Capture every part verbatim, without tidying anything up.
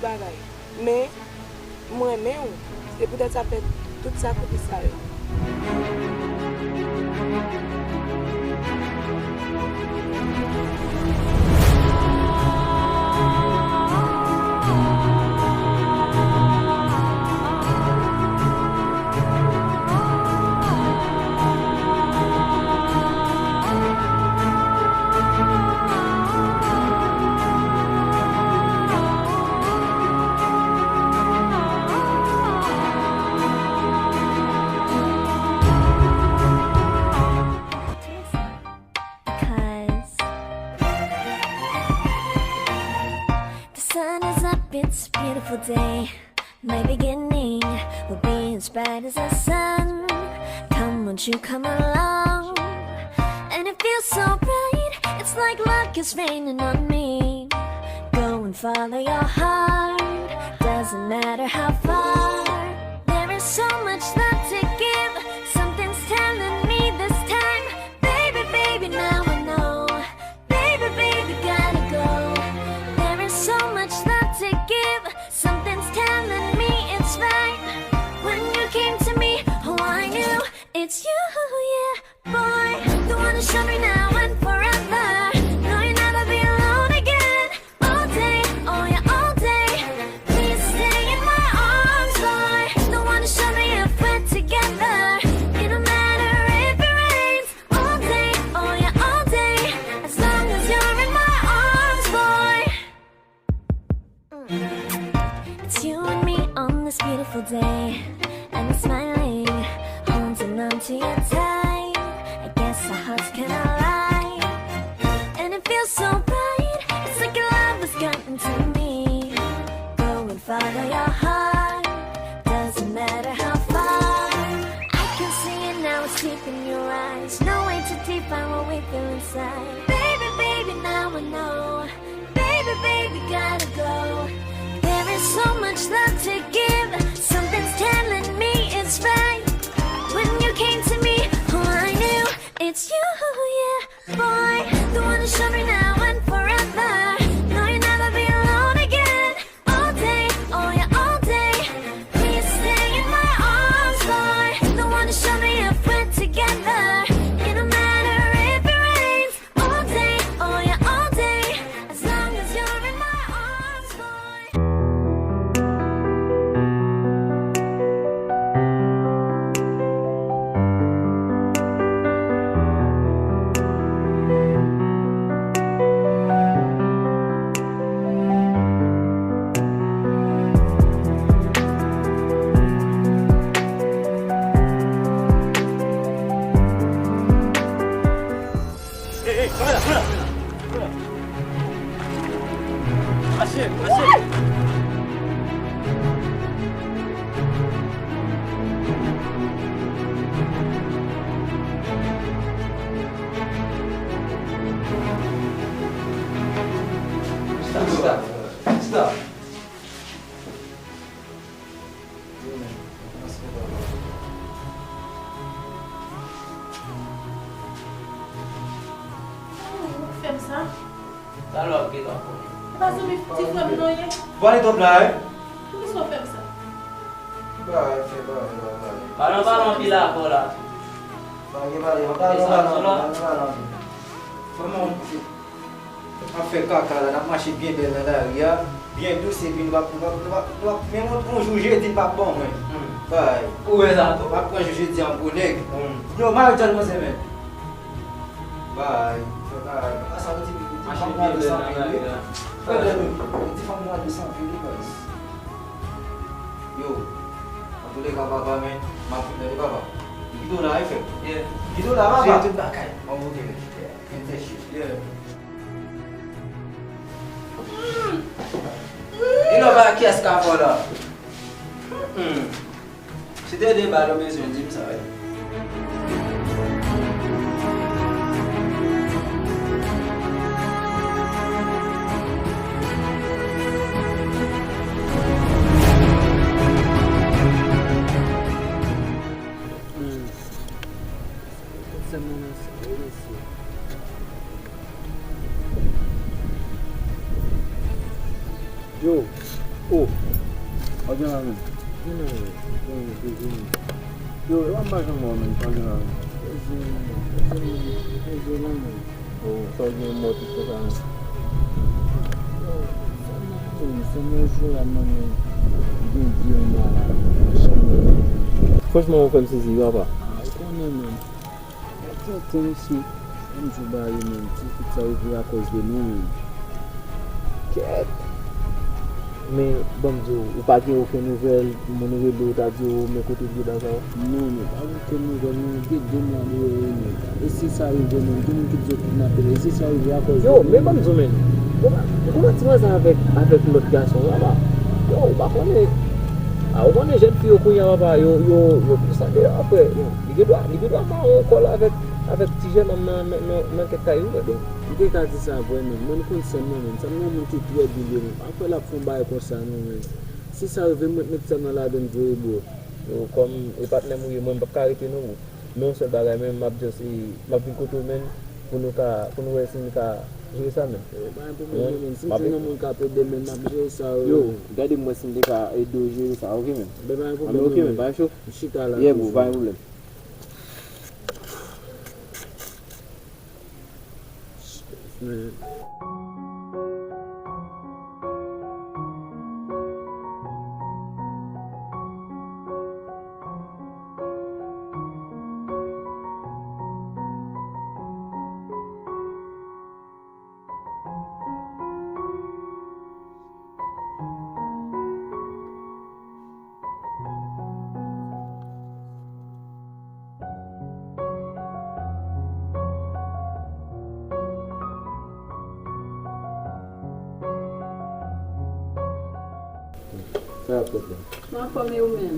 bagay. Men, m renmen w. Se poutèt sa m fè tout sakrifis sa yo. Because the sun is up, it's a beautiful day. My beginning will be as bright as the sun. Come, won't you come along? And it feels so right, it's like luck is raining on me. Go and follow your heart, doesn't matter how far. There is so much love to give, something's telling me this time. Baby, baby, now I know. Baby, baby, gotta go. There is so much love to give. Something's telling me it's right. When you came to me, oh, I knew it's you, yeah. Boy, the one who showed me now and forever. No, you'll never be alone again. All day, oh yeah, all day. Please stay in my arms, boy. The one who showed me if we're together. It don't matter if it rains. All day, oh yeah, all day. As long as you're in my arms, boy. Mm. It's you and me on this beautiful day. And we're smiling, holding on to you tight. I guess our hearts can align. And it feels so right. It's like your love has gotten to me. Go and follow your heart. Doesn't matter how far. I can see it now, it's deep in your eyes. No way to define what we feel inside. Baby, baby, now I know. Baby, baby, gotta go. There is so much love to give. Something's telling me it's right. When you came to me, oh, I knew it's you, yeah. Boy, the one who showed me now and forever. No, you'll never be alone again. All day, oh yeah, all day. Please stay in my arms, boy. The one who showed me if we're together. It don't matter if it rains. All day, oh yeah, all day. As long as you're in my arms, boy. Ey, ey, kamera, kamera, kamera. Mache, mache. Stop, stop, stop. Ou fè m sa? Talè w ap gentan konnen. E pa zanmi ti frè m non ye? Pale twòp la, wi. Poukisa w fè m sa? Ba, fè ba, ba, ba. Balon, balon anpil avè w la tou. Pa gen pale, pa gen balon, pa gen balon. Kòman w ap fè kaka la, n ap mache byen bèl nan lari a, byen dous, epi nou p ap, nou p ap, nou p ap, nou p ap, men yon, yon jou jedi n p ap ban mwen. Hmm. Bay. Ou wè sa tou? M ap pran jou jedi an gwo nèg. Hmm. Yo, mari djòl manzè menm. Bay. Fè kaka la. Asa nou di, di fanm nan dous anpil, wi. Fè bèl, wi. Di fanm nan dous anpil, wi, guys. Yo. Antouleka, papa, men, m ap vin tande, papa. Li kite w la, wi, frè m. Yeah. Li kite w la, papa. Jere tout bagay. Mwen montre, men. Gen tè chif. Yeah. Li nan bagay kiyès ka fè w la? Hmm. Se te de bal ou bezwen, di m sa, wi. Hmm. Yo, o, Sa gen la menm? Gen la menm. Gen la menm. Yo, e pa m pa janm wè w menm, sa gen la menm? Sa gen la menm. Sa w gen mò tout konsa menm? Yo, sa m ap di w, se manje la manman gen di yon la la. Franchman, ou fè m sezi wi, papa. Ah, ou konnen menm. Gad tenten mesye, ban m di w bagay yo menm, ti tout sa rive akòz de nou menm. Kèt! Men, ban m di w, ou pa gen okenn nouvèl, moun rele w ta di w, men kote l ye bagay sa yo? Non, nou pa gen okenn nouvèl, nou gen de mwa nou rele l. E si sa rive menm, gen moun ki di yo kidnape l, e si sa rive akòz de nou menm? Yo, men ban m di w, men, kòman, kòman ti manzè avèk, avèk lòt gason, papa? Yo, ou pa konnen, a, ou konnen jèn fi yo kounye a, papa, yo, yo, yo plis andeyò, frè, yo. Li gen dwa, li gen dwa mare yon kòl avèk, avèk ti jennonm nan, nan, nan, nan kèk kay wi, tande. M te ka di sa vre menm. Mwen, m konn sè m nan menm. Sè m nan yon moun ki trè bilye menm. Pa kwè l ap fè yon bagay konsa non menm. Si sa rive, m ret met sè m nan ladann vre bro. Yo, kòm e patnè m ou ye, mwen, m p ap ka rete non bro. Men yon sèl bagay menm, m ap just, e, m ap vin kote w menm pou nou ka, pou nou wè si n ka jere sa menm. Yo, pa gen pwoblèm non menm. Si m jwenn yon moun k ap ede m menm, m ap jere sa wi. Yo, gade m wè si m te ka ede w jere sa, oke menm? Ben, pa gen pwoblèm non menm. Oke menm, pa cho. M chita la toujou. Yeah bro, pa gen pwoblèm. Sa y ap fèt la? M anfòm, e ou menm?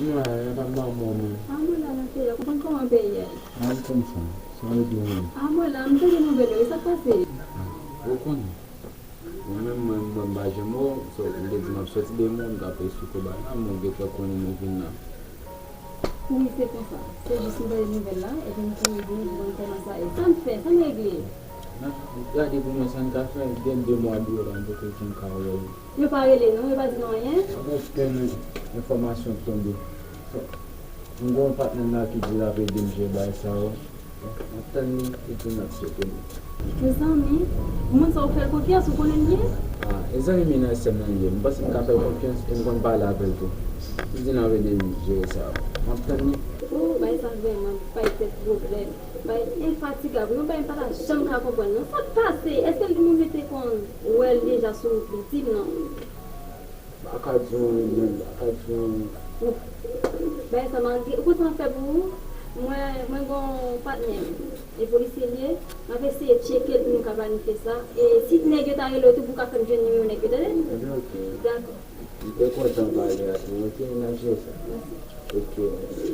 M la, y ap ap ba w mò menm. A mwen la nan peyi a, konprann kòman peyi a ye? A m konn sa. Sa w di menm? A mwen la, m tande nouvèl yo, e sa k pase? Ou konnen. Mwen menm, mwen, mwen m pa janm wè w, so, m te di m ap sòti de mò, m t ap esplike w bagay la, men w gentan konnen mwen vin la. Wi, se konsa. Se jis m tande nouvèl la, epi m kouri vini pou mwen kòmanse a. E sa n fè, sa n regle? N ap gade pou mwen sa n ka fè, gen de mwa deyò la, m poko janm ka wè w. Yo pa rele non, yo pa di nou anyen? Pa gen okenn enfòmasyon k tonbe. M gen yon patnè m la ki di l ap ede m jere bagay sa yo. M ap tann li epi m ap tcheke li. Mezanmi, moun sa ou fè l konfyans, ou konnen l byen? Ah, e zanmi m nan sè m nan li ye. M panse m ka fè l konfyans e m konn pale avè l tou. Li di l ap ede m jere sa. M ap tann li. Oh, bay sa vrèman bay tèt pwoblèm. Bay enfatigab. Yon bay m pa ta janm ka konprann non. Sa k pase? Èske l moun yo te konn wè l deja sou wout li? Di m non. Pa ka di w anyen, pa ka di w anyen. Bon, bagay sa malgre, ou konn sa m ap fè pou ou? Mwen, mwen gen yon patnè m, e polisye l ye, m ap eseye tcheke l pou nou ka planifye sa. E si nèg yo ta rele w tou, pou w ka fè m jwenn nimewo nèg yo, tande? Ebyen, oke. Dakò. M te kontan pale ak ou, oke, n ap jere sa. Mèsi. Oke, mèsi.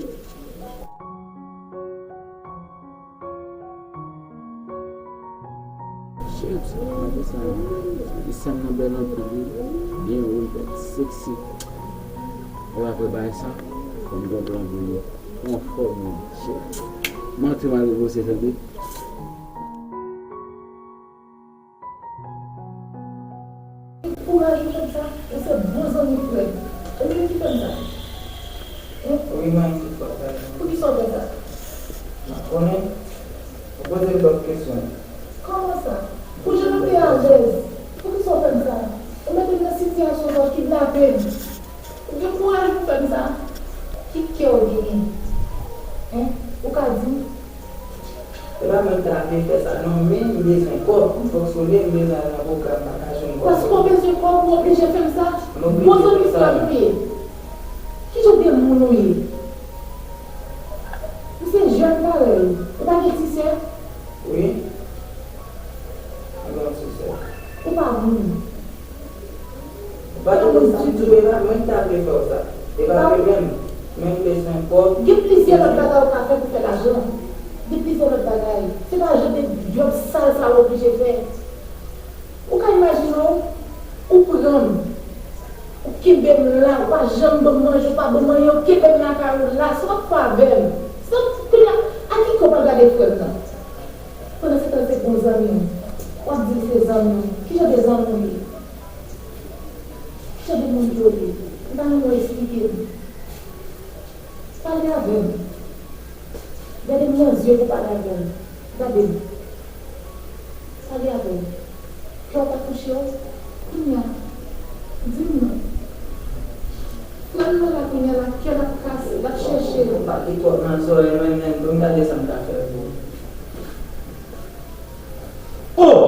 Shit, gade sa. Li sèn nan bèl anpil wi. Byen wi, bèl, sexy. Ou apre bagay sa, fò m gen plan pou li. Anfòm wi. Shit. Manti m al repose tande. Kouraj ou fè m sa, ou se bon zanmi frè m. Ou menm ki fè m sa? Wi, mwen ki fè w sa. Poukisa w fè sa? M pa konnen. Ou poze m twòp kesyon. Kòman sa? Pou jan nou te alèz, poukisa w fè m sa? Ou mete m nan sitiyasyon sa, w kidnape m. Ou gen kouraj pou fè m sa? Ki kè w genyen? Hein? Ou ka di m? Se pa mwen ki ta vle fè sa non, men m bezwen kòb, m fonksyone, m bezwen al nan pwogram, m pa ka jwenn kòb. Paske w bezwen kòb, ou oblije fè m sa? M oblije fè sa. Bon zanmi frè m ou ye. Ki jan de moun ou ye? M se jèn parèy ou. Ou pa gen ti sè? Wi. Mwen gen yon ti sè. Ou pa moun. Ou pa gen moun ditou, e pa mwen ki ta vle fè w sa. E pa vre menm. Men m bezwen kòb. Gen plizyè lòt bagay ou ka fè pou fè lajan. Gen plizyè lòt bagay. Se pa jan de djòb sal sa ou oblije fè. Ou ka imajine w, ou pran m. Ou kenbe m la, ou pa janm ban m manje, ou pa ban m anyen, ou kenbe m lakay ou la, sa w ap fè avè m? Sa w, kounye a, a ki kò w pral gade frè m nan? Pandan se tan se bon zanmi w. W ap di l se zanmi w. Ki jan de zanmi w ye? Ki jan de moun tou w ye? M pa renmen w Gade m nan zye pou pale avè m. Gade m. Sa gen avè w? Kè w pa touche w? Kounye a, di m non. Frè m nan la kounye a, l ap kè l ap kase, l ap chèche. Ou pa gen twòp nan zòrèy mwen menm, pou m gade sa m ka fè pou ou. Oh!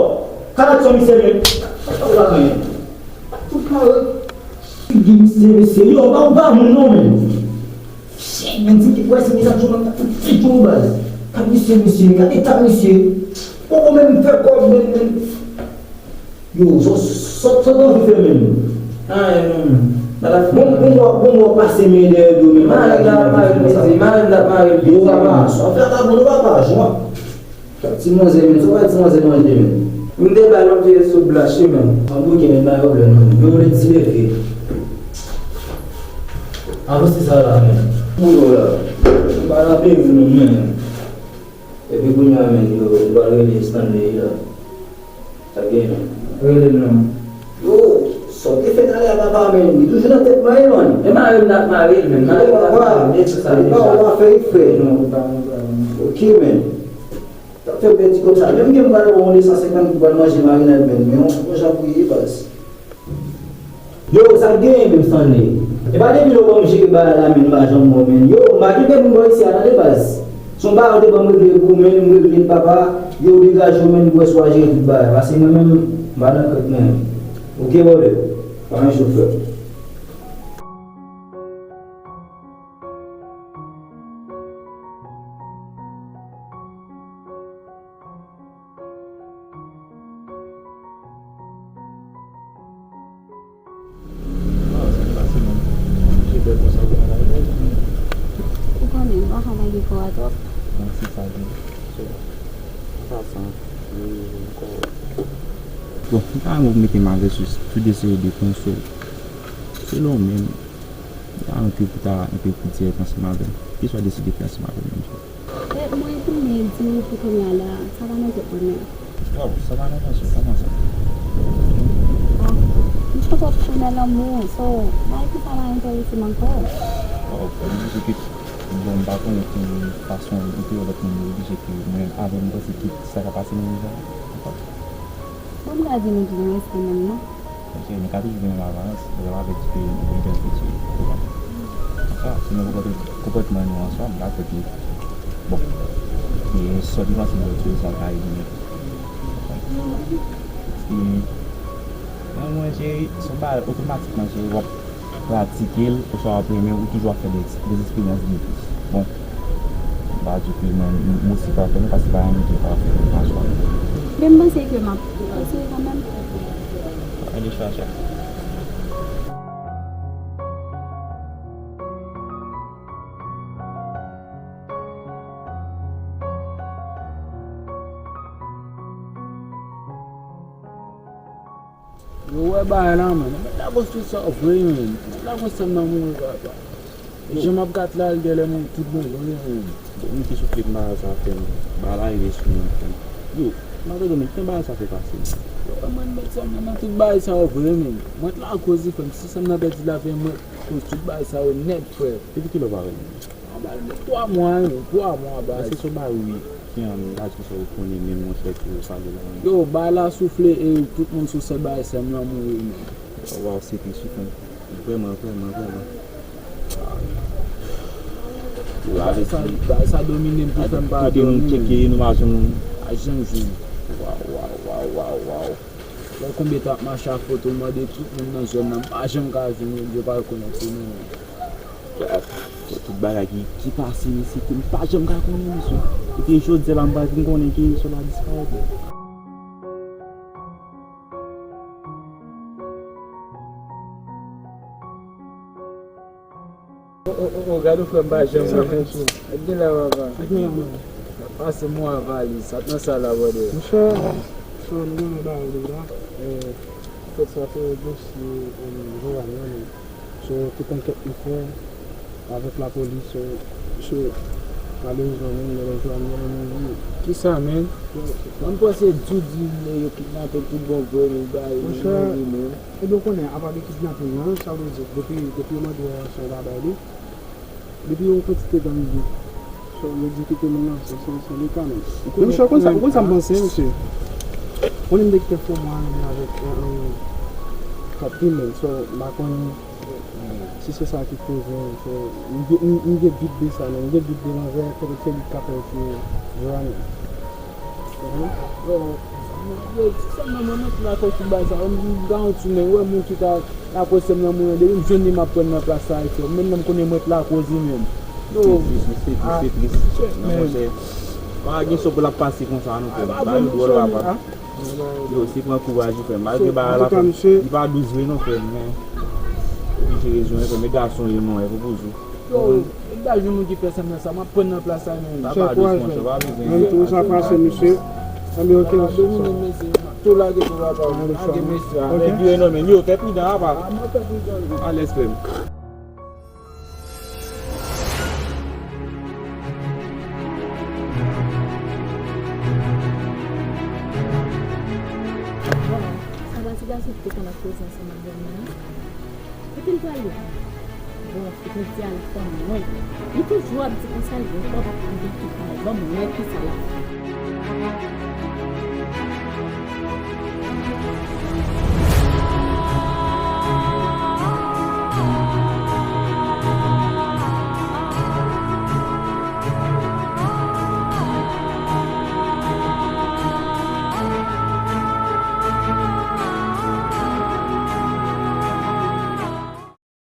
Karatyon misye men. Sa w la men. Tout pare. Figi misye mesye. Yo, ba ou pa moun non men. Shit, men ti ki kwè se misye ap jwe nan ti tou baz. Gad misye mesye, gad eta misye. Poko menm fè kòb men men. Yo, sòt sòt sòt anvi fè men. Ah, non. Bon, bon, bon, bon, pase men dèyè do men. Mari la mari mesye, mari la mari. Yo, papa, sa fè ka bon papa, jwa. Ti manzè men, sa pa ti manzè manje men. M te ba l yon vye soup blanch wi men. An bouke men pa pwoblèm non. Yo vle ti leve. Avanse sa la men. Pou yo la. M pa nan peyi nou men. Epi kounye a men yo, yo pral rele Stanley la. Sa gen? Rele l non. Yo, sa w te fè talè a papa men, li toujou nan tèt mwen man. E mari m n ap mari l men, mari m n ap mari l men, se sa deja. Ou pa fè eksprè. Non, ou pa, ou pa. Ok men. T ap fè bèti kòb sa. Menm gen m pral ba w yon de san senkant pou pral manje marinad men. Men yon, yon jan pou ye baz. Yo, sa k genyen menm Stanley? E pa depi lè w ban m jere bagay la men m pa janm wè w men. Yo, m pa gen kè pou m ba w isi a tande baz. Se yon bagay w te ban m regle pou ou men m regle l papa. Yo, degaje w men pou wè si w a jere tout bagay. Pase mwen menm, m pa nan kòt mwen. Ok, brother? Pa yon chofè. Ou konnen, m pa ka lage kò a twòp. Bon, m pa renmen pou mete m avè sou tout de seri de pwen, so, selon w menm, m ta renmen ke pou ta enpe pli dirèk ansanm avè m. Kisa w deside fè ansanm avè m menm jan? E, mwen, pou mwen di pou kounye a la, sa pa nan tèt mwen menm. Waw, sa pa nan tèt ou, kòman sa? Ah, m chonje ap chonje lanmou, so, bagay konsa pa enterese m ankò. Waw, m oblije kite, bon, m pa konnen ki fason ou te wè lòt moun yo oblije ke mwen avè m panse ki sa ka pase menm jan ankò. Bon, m ka di nou tout respè menm non. Paske nou ka toujou gen menm aparans, men sa pa vle di ke nou gen menm fiti. Konsa, si nou konpòte, konpòtman nou an swa, m pa kwè ke, bon, e sòt li panse nou lòt yo, sa ka rive nèt. E, nan mwen, se, se yon bagay otomatikman, se w ap pratike l, oswa w ap renmen, ou toujou ap fè de, de eksperyans de plis. Bon, m pa di ke mwen, m, m osi pafè non, paske pa yon moun ki pafè, m pa swa. Men m panse ke m ap eseye kanmenm. Ann eseye sa. Yo wè bagay la, man. Mèt la konstwi sa vre, man. Mèt la konstwi nan mouri, papa. E jan m ap gad la, l genlè mouri tout bon vre, man. Bon, m ki soufle m bagay sa fè m. Bagay la rive sou mwen, frè m. Yo, m pa tande, men, kite bagay sa fè pase m. Yo, mwen, mèt sa, mwen, nan tout bagay sa vre, man. Mwen t lakoz li, frè m. Si sa m nan pèdi lavi, mwen koz tout bagay sa yo nèt, frè. Depi kilè w pa wè l? Anba l, twa mwa, wi, twa mwa, baz. Èske se yon bagay, wi, ki an baz konsa ou konnen menm, monchè, ke ou pale la, wi? Yo, bagay la soufle e tout moun sou sèt bagay sa m nan mouri, men. Waw, se tris, wi, frè m. Vrèman, vrèman, vrèman. Yo, avèti. Bagay sa domine m pou fè m pa dòmi, men. Kote nou tcheke, nou pa janm. Pa janm jwenn. Waw, waw, waw, waw, waw. Wè konbyen tan ap mache ak foto, mande tout moun nan zòn nan, m pa janm ka jwenn yo, yo pa rekonèt yo, men. Tout bagay ki, ki pase, mesye, ke m pa janm ka konnen, mesye. Epi jodi a la, m pa vin konnen ke Sola disparèt. O, o, o, o, gade w, frè m, pa janm wè. Sa fè sou. Gade la, papa. Gade la, papa. Pase mwa valiz, sa t nan sa la, brother. Monchè, so, nou gen yon bagay deja. Eh, fèt sa, se dosye, eh, Joanne nan, men. So, tout ankèt nou fè avèk lapolis, so, so, malerezman, men, lè Joanne nan mouri. Kisa, men? Mwen panse Djoudine yo kidnape l tout bon vre, men, bay, li mouri, men. Ebyen, ou konnen, apa de kidnaping lan, sa vle di, depi, depi yo mande yon ranson, ou pa bay li. Depi yon kantite tan li gen. So, yo di kite moun nan, se, se, se le ka menm. Men misye, ou konn sa, ou konn sa m panse, misye. Konnen m te kite fè mwa menm avèk, euh, euh, Top Team, menm. So, m pa konnen si se sa ki koze, so, m gen, m, m gen dout de sa, menm. M gen dout de manzè, petèt se li k ap fè Joanne. Mhm. Yo, yo, sèlman mwen, mwen, m lakòz sou bagay sa. M, m garanti w, men, wè moun ki ta lakòz sè m nan mouri, depi m jwenn li, m ap pran nan plas sa, frè m. Menm lè m konnen mwen t lakòz li menm. Yo, se tris, wi, se tris, ah, se tris. Frè m, men monchè, pa gen sòt pou l ap pase konsa, non, frè m. Bagay yo dwòl, papa. Yo, se pran kouraj, wi, frè m. Malgre bagay la, frè m, li pa dous vre, non, frè m, men oblije rezon, frè m. E gason ye, non, e pou bouzou. Yo, e pa jwenn moun ki fè sè m nan sa, m ap pran nan plas sa, men. Sa pa dous, monchè, pa bezwen. Menm tou sa pase, misye. Anben, ok, mesye. Tou lage tou, papa. Lage, mesye. Anben, vire non, men. Yo, fè pridan, papa. Alèz, frè m. Bon, sa pa ti gason ki te konn ap koze ansanm ak granmoun nan? Kote l prale? Bon, fòk m di a l fò mwen. Li toujou ap di konsa, l gen kòb, li gen tout bagay. Ban m wè kisa l ap fè.